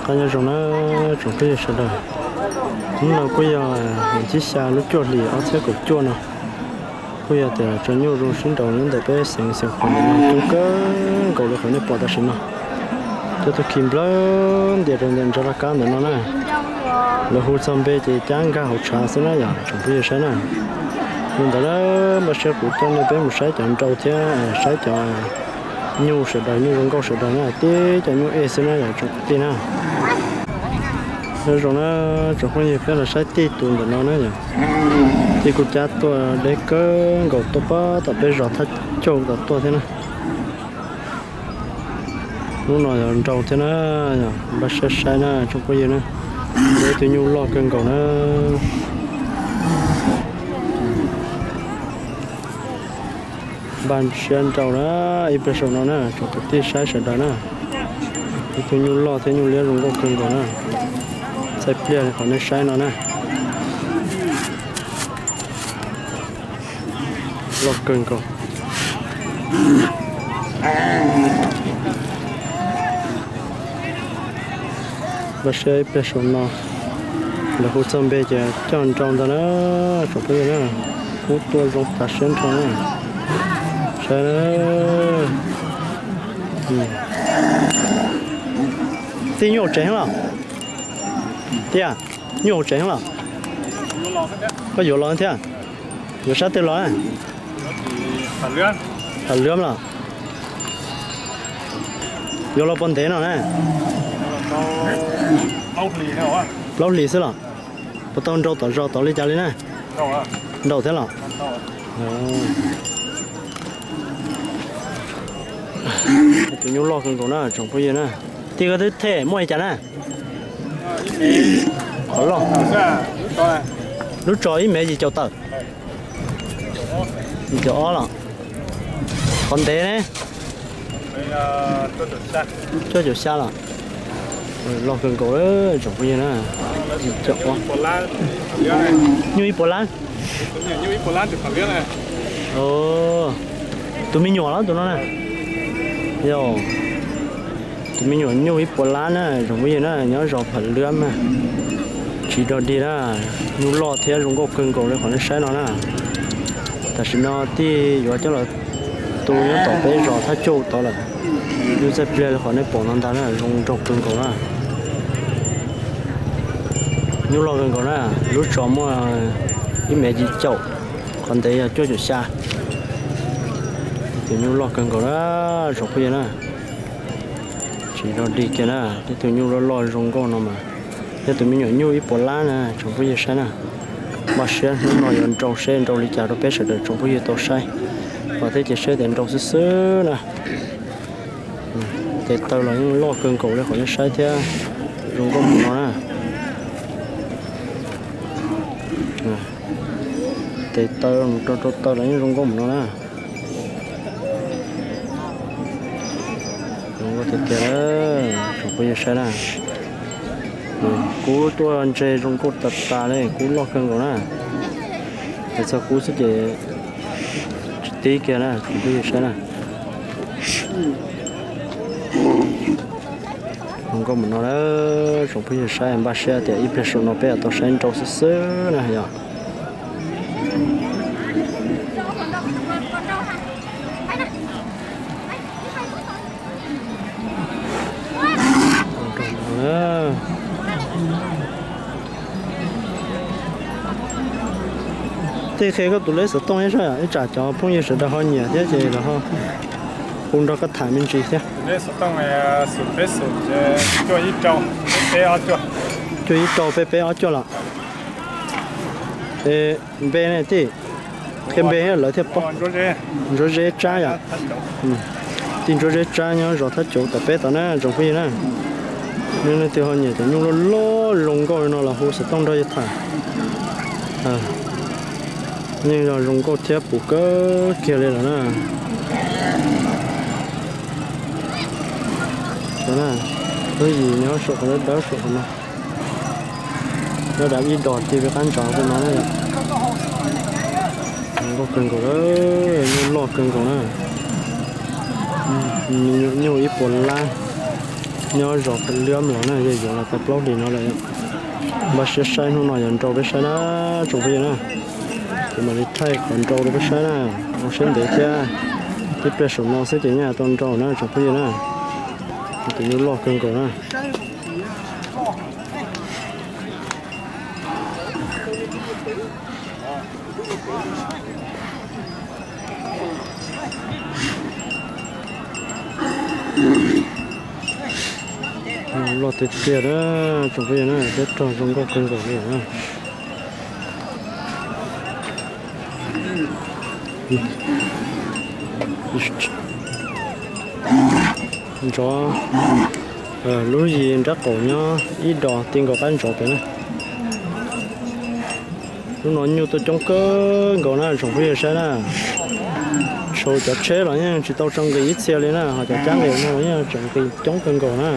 Qab nyob zoo na tsoom phooj ywg sawv daws, hnub no kuj yog vas thib xya lub cuaj hlis ob txhiab kaum cuaj no, kuj yog tias tso nyuj zoo sib nraus nyob ntawm peb xeev Xeev Khuam ntawm no coob kawg nkaus li qhov nej pom tam sim no. Cov tug khi nplawg ntias rau ntawm ntsa laj kab ntawm no na, lawv hu txog npe ces cab nkag hauv tshav xwb na yom tsoom phooj ywg saib na. Li ntawd na, npaj siab kuv coj nej peb mus saib cov nrau thiab saib cov nyuj sawv daws, nyuj zoo nkauj sawv daws na, tib cov nyuj ej xwb na yom tsoom kwv tij na. Nyob zoo na tsoom phooj ywg, peb los saib tij tus ntawm no na yom, tij kuj cab tuaj deb kawg nkaus tuaj pab tom peb zos Thaj Cauj tom tuaj thiab na. Lub no yog nrau thiab na, yog npaj siab saib na tsoom phooj ywg na. Ib tug nyuj loj kawg nkaus na. Npaj siab nrau na, ib pliag saum no na tsoom kwv tij saib sawv daws na. Ib tug nyuj loj thiab nyuj liab zoo nkauj kawg nkaus na. Txaij pliag li qhov nej saib no na. Loj kawg nkaus. Npaj siab ib pliag saum no, lawv hu txog npe ces coj nrau ntag na tsoom phooj ywg na. Kub tuaj zoo tas siab nrho na. Saib, tij nyuj hauv tsev los? Tij, nyuj hauv tsev los? Koj yuav los thiab? Yuav sab twg los? Tham Lwm los? Yuav los puas ntev no na? Plaub hlis xwb los? Puas tau nrau tom zos tod li cas li na? Nrau thiab los? Tus nyuj loj kawg nkaus na tsoom phooj ywg na. Tij, koj twb them muaj li cas na? Qhov loj. Lub tso ib mev yim caum tawm. Yim caum ob los? Qhov ntev ne? Cuaj caum xya los? Loj kawg nkaus tsoom phooj ywg na. Yim caum ob. Nyuj ib puas lab. Tus me nyuam los tus no na? Yog tus me nyuam nyuj ib puas lab na tsoom phooj ywg na, nyob zos Phav Lwm na. Tsis dog dig na, nyuj loj thiab zoo nkauj kawg nkaus li qhov nej saib no na. Tam sim no tij yuav coj los tu nyob tom peb zos Thaj Cauj tod lawm. Nyuj txaij pliag li qhov nej pom no ntag na, zoo nraug kawg nkaus na. Nyuj loj kawg nkaus na, lub tso muaj ib mev yim caum, qhov ntev yog cuaj caum xya. Tus nyuj loj kawg nkaus na, tsoom phooj ywg na. Tsis dog dig kiag na, ib tug nyuj loj loj zoo nkauj no mas yog tus me nyuam nyuj ib puas lab na tsoom phooj ywg saib na. Npaj siab hnub no yuav nrau seb nrau li cas rau peb sawv daws tsoom phooj ywg tau saib, vam thiab cia siab tias nrau xwb xwb na. Tes taw los yeej loj kawg nkaus li qhov nej saib thiab, zoo nkauj mus no na. Tes taw mus rau rau taw los yeej zoo nkauj mus no na. Zoo nkauj tiag tiag, tsoom phooj ywg saib na. Kub tuaj ntse zoo nkauj tas tas li, kub loj kawg nkaus na. Ces txog kub xwb ces tsis tib kiag na, tsoom phooj ywg saib na. Zoo nkauj mus no na, tsoom phooj ywg saib, npaj siab tias ib pliag saum no peb tau saib nrau xwb xwb na yog. Tej qhia koj tus leb xov tooj ib sab, ib tsam cov phooj ywg sawv daws ho nyiam thiab ces lawv ho hu nrog koj tham me ntsis thiab. Cuaj ib rau peb peb ob cuaj los? Npe ne tij? Qhia npe lawv thiaj paub. Ntsuab Zeb Tsab yom. Tij Ntsuab Zeb Tsab nyob zos Thab Cauv tom peb tod na tsoom phooj ywg na. Nej leej twg ho nyiam cov nyuj loj loj zoo nkauj li no los hu xov tooj nrog yawg tham. Yeej yog zoo nkauj thiab puv kawg kiag li lawm na. Lub yim nyob saum qhov dawb dawb saum qhov no. Nyob dab ib dos ti peb qab ntsav tej no na. Zoo nkauj kawg nkaus, nyuj loj kawg nkaus na. Nyuj ib puas lab. Nyob zos Pem Liab los na, yog yuav los tau plaub hlis no lawm. Npaj siab saib hnub no yuav nrau peb saib na, tsoom phooj ywg na. Kuv mam li thaij qhov nrau rau peb saib na. Ua siab ntev thiab, tib pliag saum no xwb ces yeej tau nrau na tsoom phooj ywg na. Tus nyuj loj kawg nkaus na. Loj tiag tiag na, tsoom phooj ywg na, peb rog zoo nkauj kawg nkaus li na. Ntsov lub yis nrab qaum nyob ib dos ti nkaus qab ntsov pem na. Lub no nyuj tuaj coob kawg nkaus na tsoom phooj ywg saib na. Tshau cov tsheb los yeej tsis tau tso nqis ib txhia li na, ho cov cab nqis no los yeej tseem nqis coob kawg nkaus na.